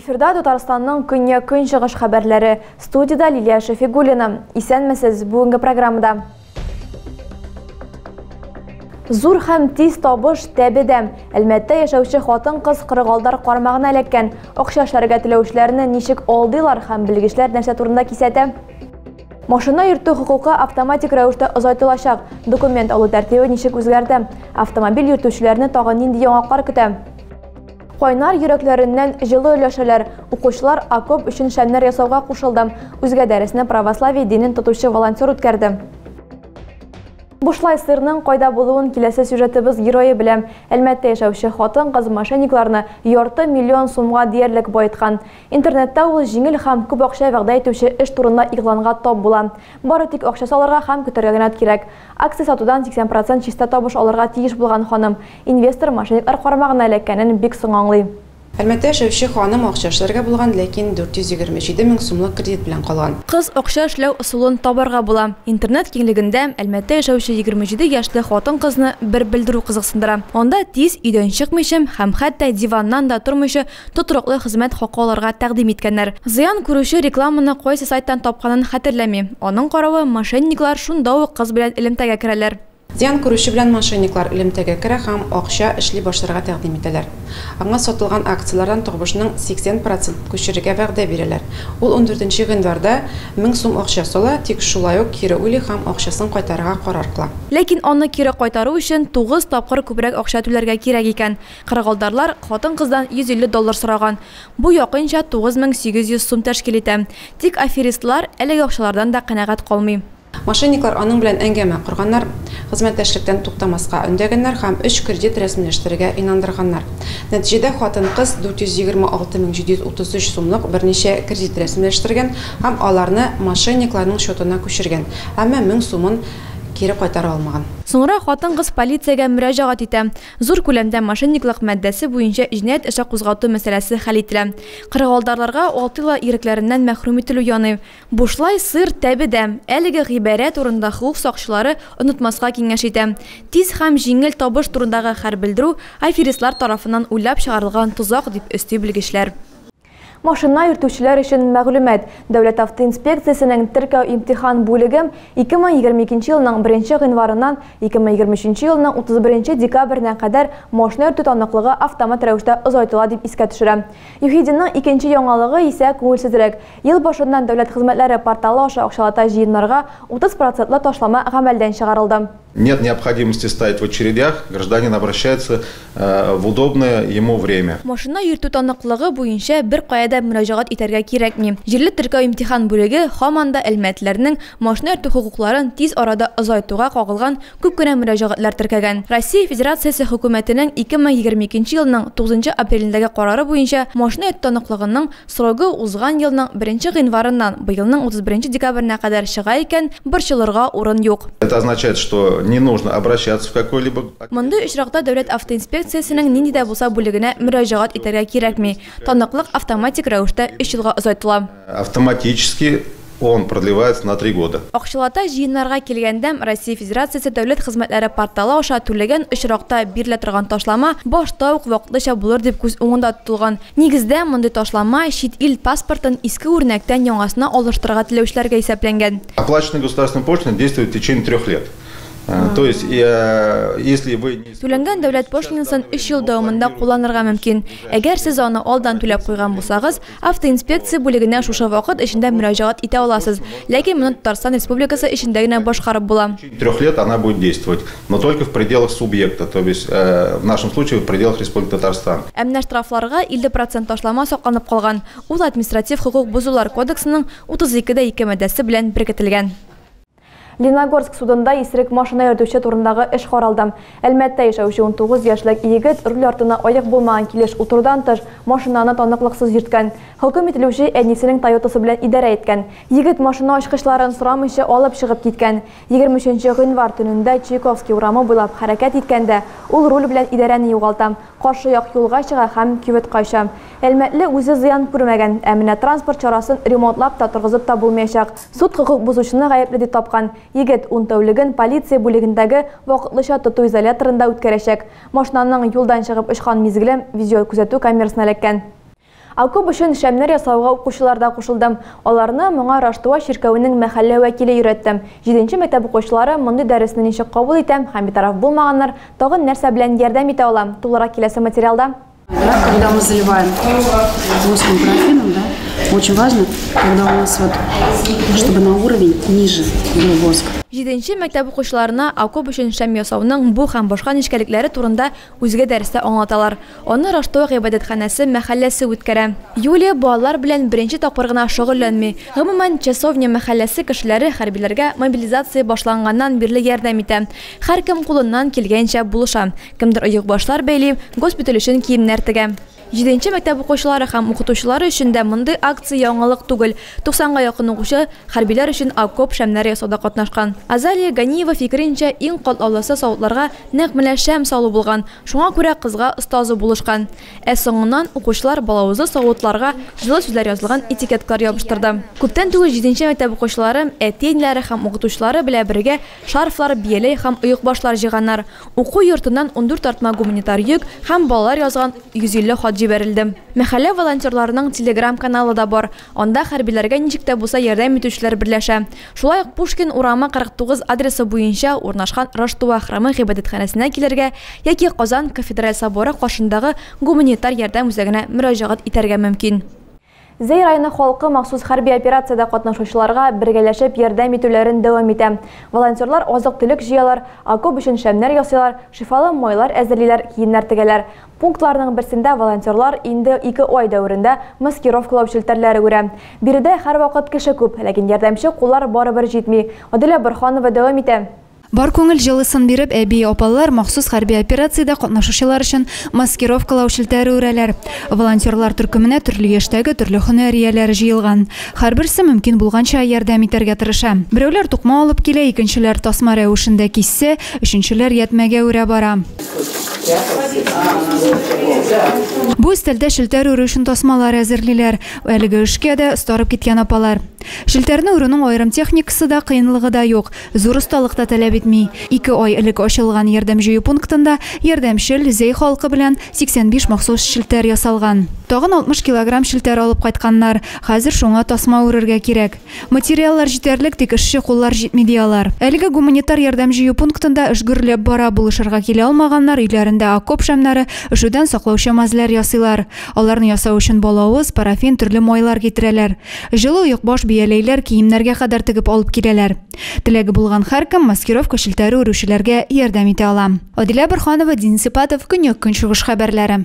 Эфирда Татарстанның көньяк-көнчыгыш хәбәрләре. Студиядә Лилия Шәфигуллина. Исәнмесез, бүгенге программада. Зур һәм тиз табыш тәбедә. Әлмәттә яшәүче хатын-кыз кырыгалдар кармагына эләккән. Акча эшләргә теләүчеләрне ничек алдыйлар һәм белгечләр нәрсә турында кисәтә? Машина йөртү хокукы автоматик рәвештә озайтылачак. Документ алу тәртибе ничек үзгәрде? Автомобиль йөртүчеләрне тагын нинди яңалыклар көтә? Кайнар йөрәкләреннән җылы өләшәләр. Укучылар окоп өчен шәмнәр ясауга кушылды. Үзгә дәресне православие динен тотучы волонтер үткәрде. Бушлай сырның кайда булуын киләсе сюжетыбыз герое белә. Әлмәттә яшәүче хатын-кыз мошенникларны ярты миллион сумга диярлек баеткан. Интернетта ул җиңел һәм күп акча вәгъдә итүче эш турында игъланга тап була. Бары тик акча салырга һәм көтәргә генә кирәк. Акция сатудан 80% чиста табыш алырга тиеш булган ханым инвестор мошенниклар кармагына эләккәнен бик соң аңлый. Әлмәттә яшәүче ханым акча эшләргә булган, ләкин 427 мең сумлык кредит белән калган. Кыз акча эшләү ысулын табарга була. Интернет киңлегендә Әлмәттә яшәүче 27 яшьле хатын-кызны бер белдерү кызыксындыра. Анда тиз өйдән чыкмыйча һәм хәтта диваннан да тормыйча тотрыклы хезмәт хакы алырга тәкъдим иткәннәр. Зыян күрүче рекламаны кайсы сайттан тапканын хәтерләми. Аның каравы мошенниклар шунда ук кыз белән элемтәгә керәләр. Зыян күрүче белән мошенниклар элемтәгә керә һәм акча эшли башларга тәкъдим итәләр. Аңа сатылган акцияләрдән табышның 80% күчерергә вәгъдә бирәләр. Ул 14 гыйнварда 1000 сум акча сала, тик шулай ук кире уйлый һәм акчасын кайтарырга карар кыла. Ләкин аны кире кайтару өчен 9 тапкыр күбрәк акча түләргә кирәк икән. Кырыгалдарлар хатын-кыздан 150 доллар сораган. Бу якынча 9800 сум тәшкил итә. Тик аферистлар әлеге акчалардан да канәгать калмый. Мошенниклар аның белән әңгәмә корганнар, хезмәттәшлектән туктамаска өндәгәннәр һәм 3 кредит рәсмиләштерергә инандырганнар. Нәтиҗәдә хатын-кыз 426 733 сумлык берничә кредит рәсмиләштергән һәм аларны мошенникларның счетына күчергән, әмма 1000 сумын кире кайтара алмаган. Соңра хатын-кыз полициягә мөрәҗәгать итә. Зур күләмдә мошенниклык маддәсе буенча җинаять эше кузгату мәсьәләсе хәл ителә. Кырыгалдарларга 6 ел ирекләреннән мәхрүм ителү яный. Бушлай сыр тәбедә. Әлеге гыйбарә турында хокук сакчылары онытмаска киңәш итә. Тиз һәм җиңел табыш турындагы һәр белдерү аферистлар тарафыннан уйлап чыгарылган тозак дип өсти белгечләр. Машина йөртүчеләр өчен мәгълүмат. Дәүләт автоинспекциясенең теркәү имтихан бүлеге 2022 елның 1 гыйнварыннан 2023 елның 31 декабренә кадәр машина йөртү таныклыгы автомат рәвештә озайтыла дип искә төшерә. ЮХИДИның икенче яңалыгы исә күңелсезрәк. Ел башыннан дәүләт хезмәтләре порталы аша акчалата җыеннарга 30% ташлама гамәлдән чыгарылды. Нет необходимости стоять в очередях, гражданин обращается в удобное ему время. Машина йөртү таныклыгы буенча бер кая да мөрәҗәгать итәргә кирәкми. Җирле теркәү имтихан бүлеге һаман да әлмәтләрнең машина йөртү хокукларын тиз арада озайтуга кагылган күп кенә мөрәҗәгатьләр теркәгән. Россия Федерациясе хөкүмәтенең 2022 елның 9 апрелендәге карары буенча машина йөртү таныклыгының срогы узган елның 1 гыйнварыннан быелның 31 декабренә кадәр чыга икән, борчылырга урын юк. Это означает, что не нужно обращаться в какой-либо... Мондый очракта дәүләт автоинспекциясенең нинди дә булса бүлегенә мөрәҗәгать итәргә кирәкми. Таныклык автоматик рәвештә 3 елга озайтыла. Автоматически он продлевается на 3 года. Акчалата җыеннарга килгәндә Россия Федерациясе дәүләт хезмәтләре порталы аша түләгән очракта бирелә торган ташлама башта ук вакытлыча булыр дип күз уңында тотылган. Нигездә мондый ташлама чит ил паспортын иске үрнәктән яңасына алыштырырга теләүчеләргә исәпләнгән. Оплаченная государственная пошлина действует в течение 3 лет. То есть, если вы не... Түләнгән дәүләт пошлинасын 3 ел дәвамында кулланырга мөмкин. Әгәр сез аны алдан түләп куйган булсагыз, автоинспекция бүлегенә шушы вакыт эчендә мөрәҗәгать итә аласыз. Ләкин моны Татарстан Республикасы эчендә генә башкарып була. 3 лет она будет действовать, но только в пределах субъекта, то есть в нашем случае в пределах Республики Татарстан. Ә менә штрафларга 50% ташлама сакланып калган. Ул административ хокук бозулар кодексының 32.2 маддәсе белән беркетелгән. Леногорск судында исерек машина йөртүче турындагы эш каралды. Әлмәттә яшәүче 19 яшьлек егет руль артына аяк булмаган килеш утырудан тыш машинаны таныклыксыз йөрткән. Хөкем ителүче әнисенең Тойотасы белән идарә иткән. Егет машина ачкычларын сорамыйча алып чыгып киткән. 23 гыйнвар төнендә Чайковский урамы буйлап хәрәкәт иткәндә ул руль белән идарәне югалта. Каршы як юлга чыга һәм кюветка оча. Әлмәтле үзе зыян күрмәгән, ә менә транспорт чарасын ремонтлап та торгызып та булмаячак. Суд хокук бозучыны гаепле дип тапкан. Егет 10 тәүлеген полиция бүлегендәге вакытлыча тоту изоляторында үткәрәчәк. Машинаның юлдан чыгып очкан мизгеле видеокүзәтү камерасына эләккән. Окоп өчен шәмнәр ясауга укучылар да кушылды. Аларны моңа Раштуа чиркәвенең мәхәллә вәкиле өйрәтте. 7нче мәктәп укучылары мондый дәресне ничек кабул итә һәм битараф булмаганнар тагын нәрсә белән ярдәм итә ала? Тулырак киләсе материалда. Когда мы заливаем воском, парафином, да, очень важно, когда у нас вот, чтобы на уровень ниже был воск. 7нче мәктәп укучыларына окоп өчен шәм ясауның бу һәм башка нечкәлекләре турында үзгә дәрестә аңлаталар. Аны Раштуа гыйбадәтханәсе мәхәлләсе үткәрә. Юлия балалар белән беренче тапкыр гына шөгыльләнми. Гомумән, Часовня мәхәлләсе кешеләре хәрбиләргә мобилизация башланганнан бирле ярдәм итә. Һәркем кулыннан килгәнчә булыша. Кемдер оекбашлар бәйли, госпиталь өчен киемнәр тегә. 7нче мәктәп укучылары һәм укытучылары өчен дә мондый акция яңалык түгел. 90га якын укучы хәрбиләр өчен окоп шәмнәре ясауда катнашкан. Азалия Ганиева фикеренчә, иң катлаулысы савытларга нәкъ менә шәм салу булган. Шуңа күрә кызга остазы булышкан. Ә соңыннан укучылар балавызлы савытларга җылы сүзләр язылган этикеткалар ябыштырды. Күптән түгел 7нче мәктәп укучылары әти-әниләре һәм укытучылары белән бергә шарфлар, бияләй һәм оекбашлар җыйганнар. Уку йортыннан 14 тартма гуманитар йөк һәм балалар язган 150 хат җибәрелде. Мәхәллә волонтерларының телеграм-каналы да бар. Анда хәрбиләргә ничек тә булса ярдәм итүчеләр берләшә. Шулай ук Пушкин урамы 49 адресы буенча урнашкан Раштуа храмы гыйбадәтханәсенә килергә яки Казан кафедраль соборы каршындагы гуманитар ярдәм үзәгенә мөрәҗәгать итәргә мөмкин. Зәй районы халкы махсус хәрби операциядә катнашучыларга бергәләшеп ярдәм итүләрен дәвам итә. Волонтерлар азык-төлек җыялар, окоп өчен шәмнәр ясыйлар, шифалы майлар әзерлиләр, киемнәр тегәләр. Пунктларның берсендә волонтерлар инде 2 ай дәверендә маскировкалау челтәрләре үрә. Биредә һәрвакыт кеше күп, ләкин ярдәмче куллар барыбер җитми. Аделя Борханова дәвам итә. Бар күңел җылысын биреп, әби апалар махсус хәрби операциядә катнашучылар өчен маскировкалау челтәре үрәләр. Волонтерлар төркеменә төрле яшьтәге төрле һөнәр ияләре җыелган. Һәрберсе мөмкин булганча ярдәм итәргә тырыша. Берәүләр тукма алып килә, икенчеләр тасма рәвешендә киссә, өченчеләр ятмәгә үрә бара. Бу өстәлдә челтәр үрү өчен тасмалар әзерлиләр. Әлеге эшкә дә остарып киткән апалар. Челтәрне үрүнең аерым техникасы да, кыенлыгы да юк. Зур осталык та таләп итми. 2 ай элек ачылган ярдәм җыю пунктында ярдәмчел Зәй халкы белән 85 махсус челтәр ясалган. Тагын 60 килограмм челтәр алып кайтканнар. Хәзер шуңа тасма үрергә кирәк. Материаллар җитәрлек, тик эшче куллар җитми ди алар. Әлеге гуманитар ярдәм җыю пунктында эш гөрләп бара, булышырга килә алмаганнар өйләрендә окоп шәмнәре, өшүдән саклаучы мазьләр ясыйлар. Аларны ясау өчен балавыз, парафин, төрле майлар китерәләр. Җылы оекбаш, бияләйләр, киемнәргә кадәр тегеп алып киләләр. Теләге булган һәркем маскировка челтәре үрүчеләргә ярдәм итә ала. Адилә Борханова, Дин Сипатов, Көньяк Көнчыгыш хәбәрләре.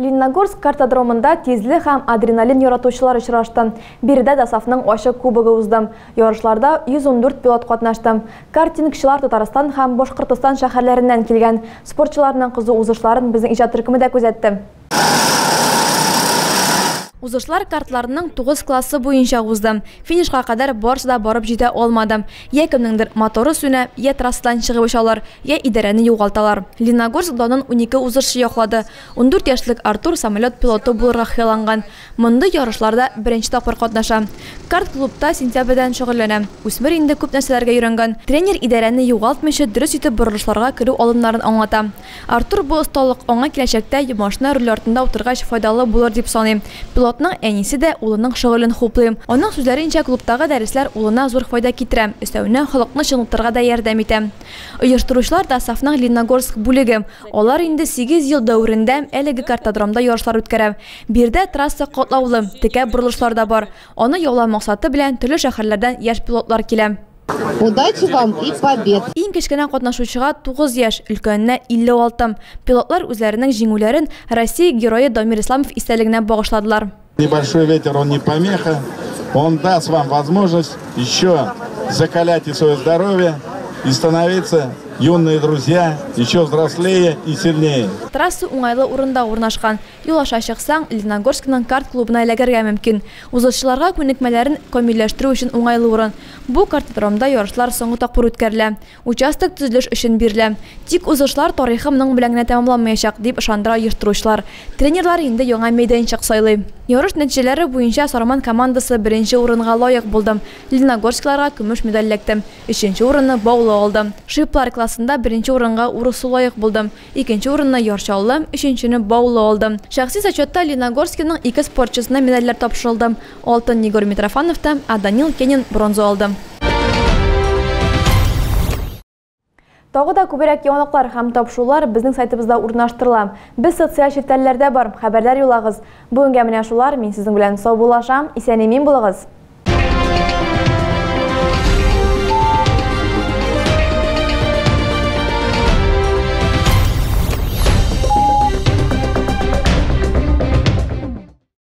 Лениногорск картодромында тизлек һәм адреналин яратучылар очрашты. Биредә ДОСААФның ачык кубогы узды. Ярышларда 114 пилот катнашты. Картингчылар Татарстан һәм Башкортостан шәһәрләреннән килгән. Спортчыларның кызу узышларын безнең иҗат төркеме дә күзәтте. Узышлар картларының 9 классы буенча узды. Финишка кадәр барысы да барып җитә алмады. Я кемнеңдер моторы сүнә, я трассадан чыгып очалар, я идарәне югалталар. Лениногорск данын 12 узышчы яклады. 14 яшьлек Артур самолет пилоты булырга хыялланган. Мондый ярышларда беренче тапкыр катнаша. Карт клубта сентябрьдән шөгыльләнә. Үсмер инде күп нәрсәләргә өйрәнгән. Тренер идарәне югалтмыйча дөрес итеп борылышларга керү алымнарын аңлата. Артур бу осталык аңа киләчәктә машина руле артында утыргач файдалы булыр дип саный. Пилотның әнисе дә улының шөгылен хуплый. Аның сүзләренчә, клубтагы дәресләр улына зур файда китерә, өстәвенә холыкны чыныктырырга да ярдәм итә. Оештыручылар ДОСААФның Лениногорск бүлеге. Алар инде 8 ел дәверендә әлеге картодромда ярышлар үткәрә. Биредә трасса катлаулы, текә борылышлар да бар. Аны яулау максаты белән төрле шәһәрләрдән яшь пилотлар килә. Удачи вам и побед! Иң кечкенә катнашучыга 9 яшь, өлкәненә 56. Пилотлар үзләренең җиңүләрен Россия герое Дамир Исламов истәлегенә багышладылар. Небольшой ветер, он не помеха, он даст вам возможность еще закалять и свое здоровье, и становиться, юные друзья, еще взрослее и сильнее. Трасса уңайлы урында урнашкан. Юл аша чыксаң, Лениногорскның карт клубына эләгергә мөмкин. Узышчыларга күнекмәләрен камилләштерү өчен уңайлы урын. Бу картодромда ярышлар соңгы тапкыр үткәрелә. Участок төзелеш өчен бирелә. Тик узышлар тарихы моның белән генә тәмамланмаячак, дип ышандыра оештыручылар. Тренерлар инде яңа мәйданчык сайлый. Ярыш нәтиҗәләре буенча Сарман командасы беренче урынга лаек булды. Лениногорскиларга көмеш медаль эләкте. Өченче урынны Баулы алды. Шиплар классында беренче урынга Урыссу лаек булды. Икенче урынны Яр Чаллы, өченчене Баулы алды. Шәхси зачетта Лениногорскиның ике спортчысына медальләр тапшырылды. Алтын Егор Митрофановта, ә Данил Кенин бронза алды. Тагы да күбрәк яңалыклар һәм тапшырулар безнең сайтыбызда урнаштырыла. Без социаль челтәрләрдә бар, хәбәрләр юллагыз. Бүгенгә менә шулар, мин сезнең белән саубуллашам, исән-имин булыгыз.